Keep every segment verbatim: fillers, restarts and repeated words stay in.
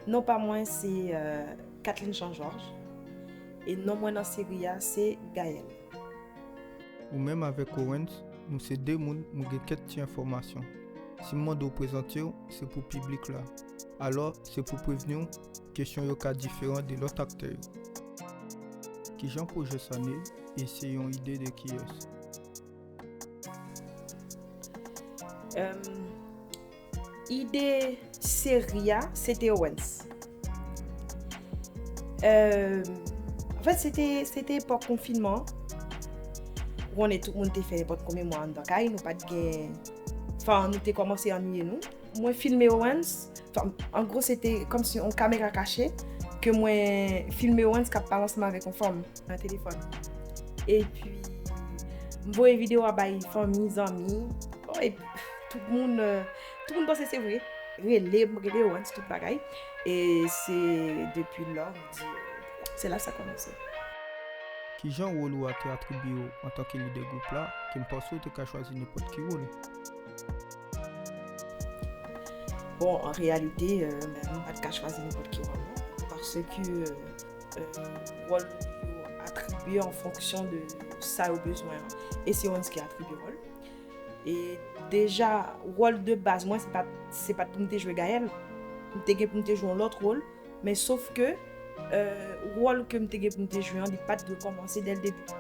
Non pa mwen se, euh, Kathleen Jean Georges. E non mwen nan seri a se Gaëlle. Ou menm avèk Owens, nou se de moun nou gen kèk ti enfòmasyon. Si m mande w prezante w, se pou piblik la. Alò, se pou prevni w, kesyon yo ka diferan de lòt aktè yo. Kijan pwojè sa ne e se yon ide de kiyès? Euh, ide seri a, se te Owens. Euh, anfèt, se te, se te epòk konfinman. Ou konnen tout moun te fè nenpòt konbyen mwa anndan kay, nou pa t gen, anfen, nou te kòmanse annuiye nou. Mwen filme Owens, anfèt, an gwo, se te kòmsi yon kamera kache ke mwen filme Owens k ap pale ansanm avèk yon fanm nan telefòn. Epi, m voye videyo a bay fanmi, zanmi. Bon, epi, tout moun, euh, tout moun panse se vre. Rele m, rele Owens, tout bagay. E se depi lò, m di, se la sa kòmanse. Kijan wòl ou a te atribye w antanke lidè gwoup la, ke m panse w te ka chwazi nenpòt ki wòl? Bon, an reyalite, euh, m pa t ka chwazi nenpòt ki wòl, non. Paske, euh, euh, wòl yo atribye an fonksyon de sa yo bezwen an. E se Owens ki atribye wòl. E deja, wòl de baz mwen, se pa, se pa t pou m te jwe Gaëlle. M te gen pou m te jwe yon lòt wòl, men sof ke, euh, wòl ke m te gen pou m te jwe an, li pa t dwe kòmanse dè l debi.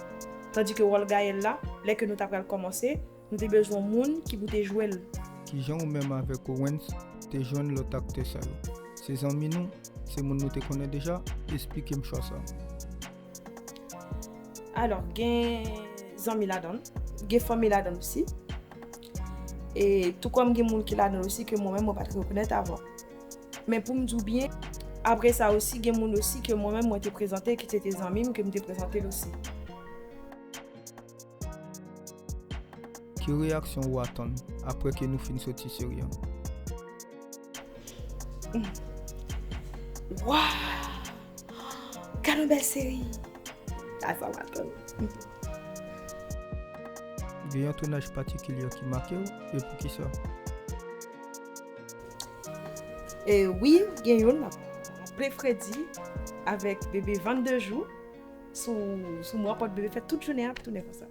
Tandi ke wòl Gaëlle la, lè ke nou ta pral kòmanse, nou te bezwen moun ki pou te jwe l. Kijan ou menm avèk Owens te jwenn lòt aktè sa yo? Se zanmi nou? Se moun nou te konnen deja? Esplike m chwa sa. Alò, gen zanmi ladan l, gen fanmi ladan l osi. E tou kòm gen moun ki ladan l osi ke mwen menm mwen pa t rekonèt avan. Men pou m di w byen, apre sa osi, gen moun osi ke mwen menm mwen te prezante, ki se te zanmi m, ke m te prezante l osi. Ki reyaksyon ou atann apre ke nou fin soti seri an? Waw! Gad yon bèl seri! Sa sa m atann. Gen yon tounaj patikilye ki make w, e poukisa? E wi, gen youn, an plen fredi, avèk bebe vennde jou, sou, sou mwa pòt bebe fè tout jounen an ap tounen konsa.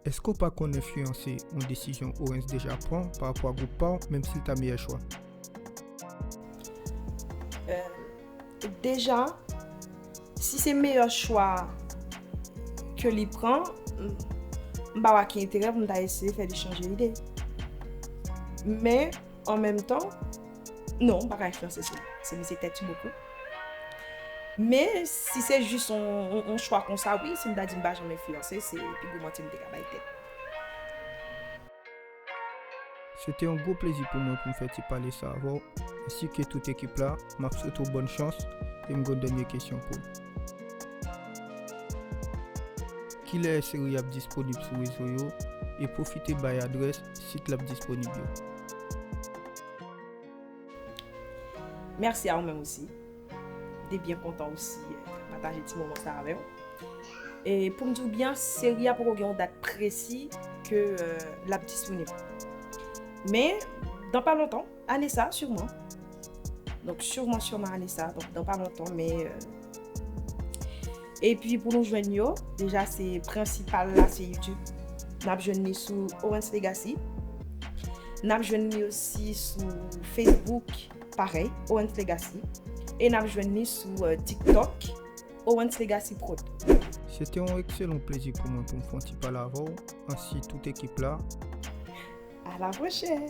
Èske w pa konn enfliyanse yon desizyon Owens deja pran pa rapò a gwoup pa w, menm si l ta meyè chwa? Euh, deja, si se meyè chwa ke li pran, m, m pa wè ki enterè pou m ta eseye fè li chanje lide. Men, an menm tan, non, m pa ka enfliyanse sou li. Se misye tèt li bokou. Men, si se jis on, on, on chwa konsa, wi, si m ta di m pa janm enfliyanse, se pi gwo manti m te ka bay tèt. Se te yon gwo plezi pou mwen pou m fè ti pale sa avè w, ensi ke tout ekip la, m ap swete w bòn chans, e m gen yon dènye kesyon pou w. Kilè seri ap disponib sou rezo yo, e pwofite bay adrès sit l ap disponib yo. Mèsi a ou menm osi. M te byen kontan osi, euh, pataje ti moman sa avè w. E pou m di w byen, seri a poko gen yon dat presi ke, euh, l ap disponib. Men, dans pas longtemps, ane sa, sûrement. Donk, sûrement, sûrement ane sa, donk, dans pas longtemps, men, euh, epi pou nou jwenn yo, deja se prensipal la, se YouTube. N ap jwenn li sou Owens Legacy. N ap jwenn li osi sou Facebook, parèy, Owens Legacy. E n ap jwenn li sou, euh, TikTok, Owens Legacy Prod. Se te yon ekselan plezi pou mwen pou m fè yon ti pale avè w, ansi tout ekip la. À la prochaine!